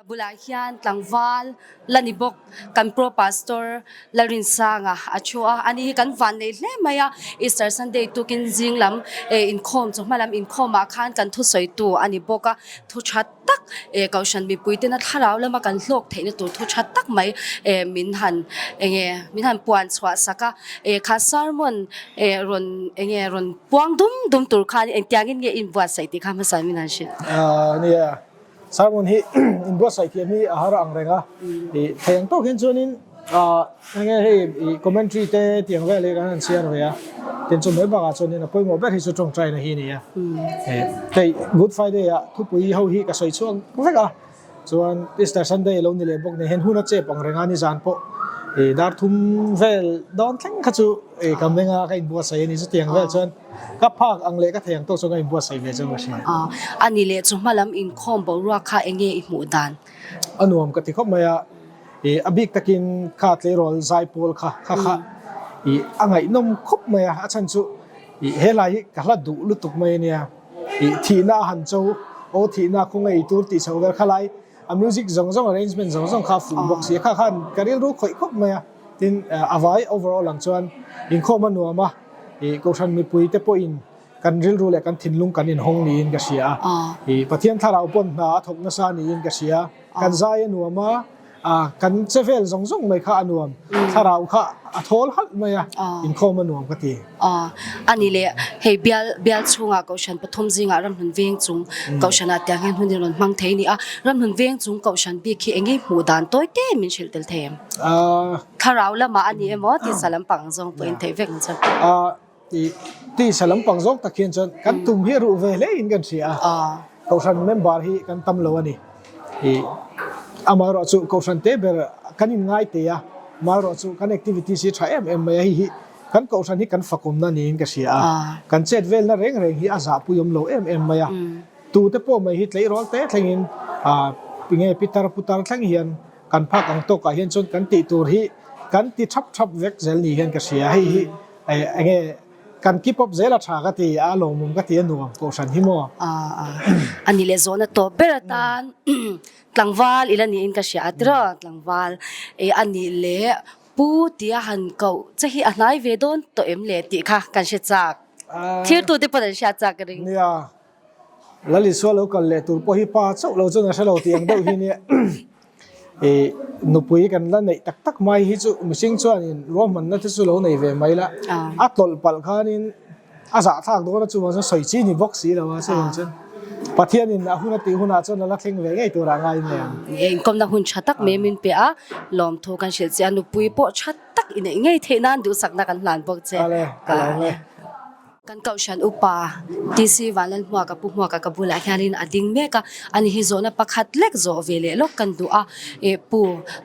Bulah hian tlangval la ni bawk kan Pro Pastor Lalrinsanga a thu a, ani hi kan van nei hle mai a, Easter Sunday tukin zing lam eh inkhawm chawhma lam inkhawmah khan kan thusawitu a ni bawk a, thu tha tak eh Kohhran mipui tena thlarau lama kan hlawk theihna tur thu tha tak mai eh min han enge min han puan chhuah sak a, eh kha sermon eh rawn enge rawn puang dum dum tur khan engtiangin nge inbuatsaih tih kha hmasa min han hrilh. Aaa nia. Sermon hi inbuatsaih thiam hi a har ang reng a, ih thei ang tawk hian chuanin ah eng nge hei ih commentary te tiang vel hi kan han chhiar ve a, tin chu mai bakah chuanin a pawimawh ber hi chu tawngtaina hi a ni a, eh hei Good Friday ah thupui ho hi ka sawi chhuak vek a, chuan Easter Sunday lo ni leh bawk nen hian hun a chep ang reng a nizan pawh ih dar thum vel dawn thleng kha chu ih ka meng a ka inbuatsaih a ni chutiang vel chuan. Ka phak ang leh ka thei ang tawk chuan ka inbuatsaih ve chuan ka hria. A, a ni leh chu hmalam inkhawm boruak kha eng nge i hmuh dan? A nuam ka ti khawp mai a, ih a bik takin kha tleirawl zai pawl kha kha kha ih a ngaihnawm khawp mai a, a chhan chu ih he lai hi ka hla duh lutuk mai a nia, ih thihna a han cho, aw thihna khaw ngei tur tih chho vel kha lai a music zawng zawng arrangement zawng zawng kha a fuh bawk si a, kha khan ka rilru khawih khawp mai a, tin a vai overall ang chuan inkhawm a nuam a. Ih Kohhran mipui te pawhin kan rilru leh kan thinlung kan inhawng niin ka hria a. Ih Pathian thlarau pawn hna a thawk nasa niin ka hria. Kan zai a nuam a, ah kan che vel zawng zawng mai kha a nuam. Thlarau kha a thawl halh mai a, inkhawm a nuam ka ti. A ni leh, hei bial bial chhungah Kohhran pathum zingah Ramhlun Veng chung Kohhranah tiang hian hun hi rawn hmang thei a ni a. Ramhlun Veng chung Kohhran bik hi eng nge hmuh dan tawi te min hrilh tel thei em? Thlarau lamah a ni emaw tisa lampang zawng pawhin theih vek ang chu. A tisa lampang zawng tak hian chuan kan tum hi a ruh ve hle in kan hria a. Kohhran member hi kan tam lo a ni. Amaherawh chu Kohhran te ber kan in ngai te a, amaherawh chu kan activities hi tha em em mai a, hei hi kan Kohhran hi kan fakawmna niin ka hria a. Kan chet velna reng reng hi a zahpui awm lo em em mai a. Tute pawh mai hi tleirawl te thlengin nge pitar putar thleng hian Kan phak ang tawkah hian chuan kan tih tur hi kan ti thap thap vek zel ni hian ka hria. Hei hi enge kan keep up zel a tha ka ti a, lawmawm ka ti a nuam kohhran hi maw? A ni leh zawhna tawp ber atan tlangval ila niin ka hria a tiraw tlangval a nih leh pu tia han koh che hi a hnai ve dawn tawh em le tih kha kan hre chak. Thirtute pawn an hriat chak ka ring. Nia. Lal Isua lo kal leh tur pawh hi pa chauh lo chuan a hre lo tih ang deuh hi nia. Ih nupui kan la neih tak tak mai hi chu mihring chuanin ruahmanna te chu lo nei ve mai la, a tlawlh palh khanin a zahthlak dawn a chuvang chuan sawi chi ni bawk si lo a, chuvang chuan Pathianin a hun a tih hunah chuan a la thleng ve ngei turah ngai mai ang. Inkawmna hun tha tak mai min pe a, lawmthu kan hrilh che a, nupui pawh tha tak i neih ngei theih nan duhsakna kan hlan bawk che. Kale, ka lawm e. Kan Kohhran Upa TC Vanlalhmuaka Pu Hmuaka ka bulah hianin a ding mek a, ani hi zawhna pakhat lek zawh ve leh lawk kan duh a, eh Pu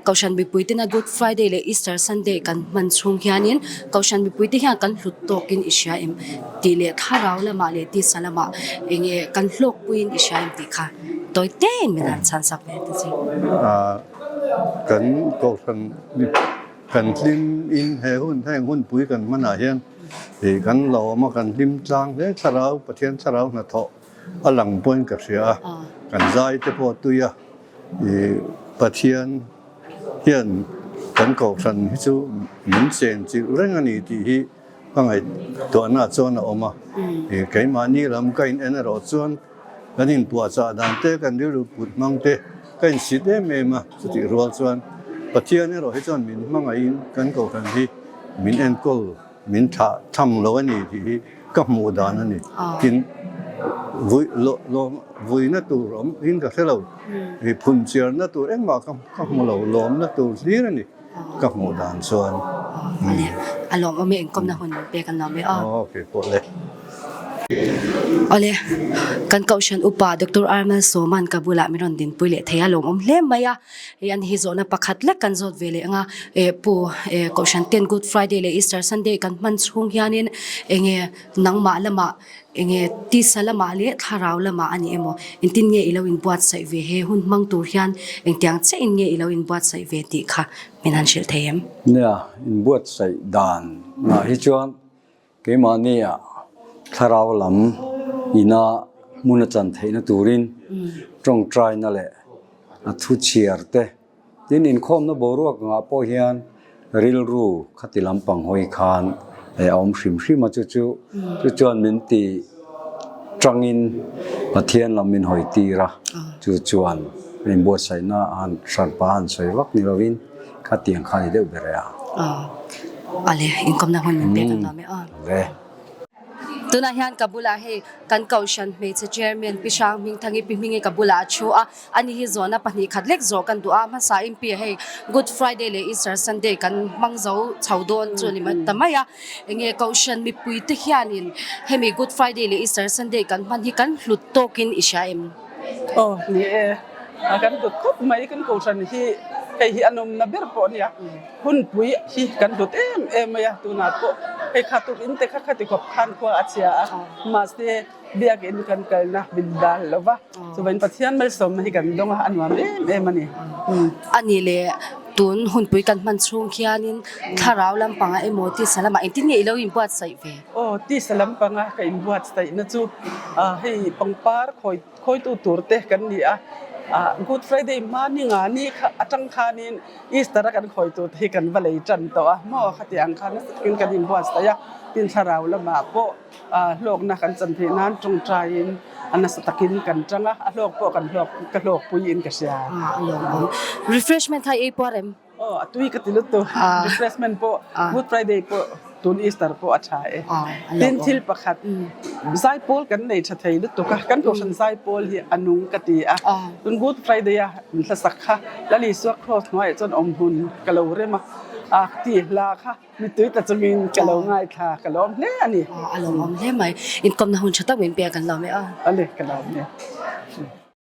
Kohhran mipui tena Good Friday leh Easter Sunday kan hman chhung hianin Kohhran mipui te hian kan hlut tawkin i hria em tih leh thlarau lamah leh tisa lamah enge kan hlawkpuiin i hria em tih kha tawi tein min han chhan sak ve ta che. Kan Kohhran mipui. Kan hlim in he hun heng hunpui kan hmanah hian ih kan lawm a, kan hlim tlang hle thlarau Pathian thlarau hnathawh a lang pawhin ka hria a, kan zai te pawh tui a, ih Pathian hian kan kohhran hi chu min chen chilh reng a ni tih hi ka ngaihtuahna chuan a awm a, ih keimahni lam ka in en erawh chuan Kan inpuahchah dan te, kan rilru put hmang te ka insit em em a, chutih rual chuan Pathian erawh hi chuan min hmangaihin kan kohhran hi min enkawl, min thlah tham lo a ni tih hi ka hmuh dan a ni. Tin, vui lawm vuina tur awm in ka hre lo, phunchiarna tur engmah ka hmu lo, lawmna tur hlir a ni. Ka hmuh dan chuan. Awle, a lawmawm e, inkawmna hun pek an lawm e aw. Aw, kei pawh le. Awle, kan Kohhran Upa Doctor Armal Sawman ka bulah min rawn dinpui leh thei a, lawmawm hle mai a. Hei an hi zawhna pakhat lek kan zawt ve leh ang a, eh Pu, eh Kohhran ten Good Friday leh Easter Sunday kan hman chhung hianin enge nangmah lamah Enge tisa lamah leh thlarau lamah a ni emaw? Engtin nge i lo inbuatsaih ve? He hun hmang tur hian engtiang chiahin nge i lo inbuatsaih ve tih kha min han hrilh thei em? Nia, inbuatsaih dan ah hi chuan keimahnia thlarau lam ina hmun a chan theihna turin tawngtaina leh. a thu chhiar te. Tin, inkhawmna boruak angah pawh hian rilru khati lampang hawi khan a awm hrim hrim a, chu chu chu chuan min ti tangin Pathian lam min hawi tir a, chu chuan inbuatsaihna han hranpa han sawi vak ni lovin khatiang kha a ni deuh ber e a. Ale, inkawmna hun min pek ang e aw. Le. Tunah hian ka bulah hei kan Kohhran hmeichhe Chairman Pi Hrang Hmingthangi Pi Hmingi ka bulah a thu a, ani hi zawhna pahnih khat lek zawh kan duh a, hmasa in pi hei Good Friday leh Easter Sunday kan hmang zo chho dawn chu a ni ta mai a, enge Kohhran mipui te hianin hemi Good Friday leh Easter Sunday kan hman hi kan hlut tawkin i hria em? Aw ni e, kan hlut khawp mai kan Kohhran hi hei hi a nawmna ber pawh a nia. Hunpui hi kan hlut em em mai a, tunah pawh hei kha tuk in te kha khati khawp khan khua a chhia a, mahse biakinn kan kalna min dal lo va, chuvain Pathian malsawmna hi kan dawng a, a nuam em em a ni. A ni le, tun hunpui kan hman chhung hianin thlarau lampanga emaw tisa lamah engtin nge i lo inbuatsaih ve? Aw, tisa lampanga ka inbuatsaihna chu hei pangpar khawi Khawitu tur te kan ni a, Good Friday hma ni nga ni kha atang khanin Easter a kan khawi tur te hi kan va lei tan tawh a, maw khati ang khan nasa takin kan inbuatsaih a, tin thlarau lamah pawh hlawkna kan chan theih nan tawngtaiin a nasa takin kan tang a, a hlawk pawh kan hlawk ka hlawkpui in ka hria. A lawmawm. Refreshment kha i ei puar em? Aw a tui ka ti lutuk. Refreshment pawh Good Friday pawh tun Easter pawh a tha e. Tin thil pakhat zaipawl kan nei tha thei lutuk a, kan kohhran zaipawl hi a nung ka ti a. Tun Good Friday a min hlasak kha Lal Isua Cross hnuaiah chuan awm hmun ka lo rem a, a ti hla kha mittui tla chungin ka lo ngaithla ka lawm hle a ni. A lawmawm hle mai. Inkawmna hun tha tak min pek kan lawm e aw. Awle ka lawm e.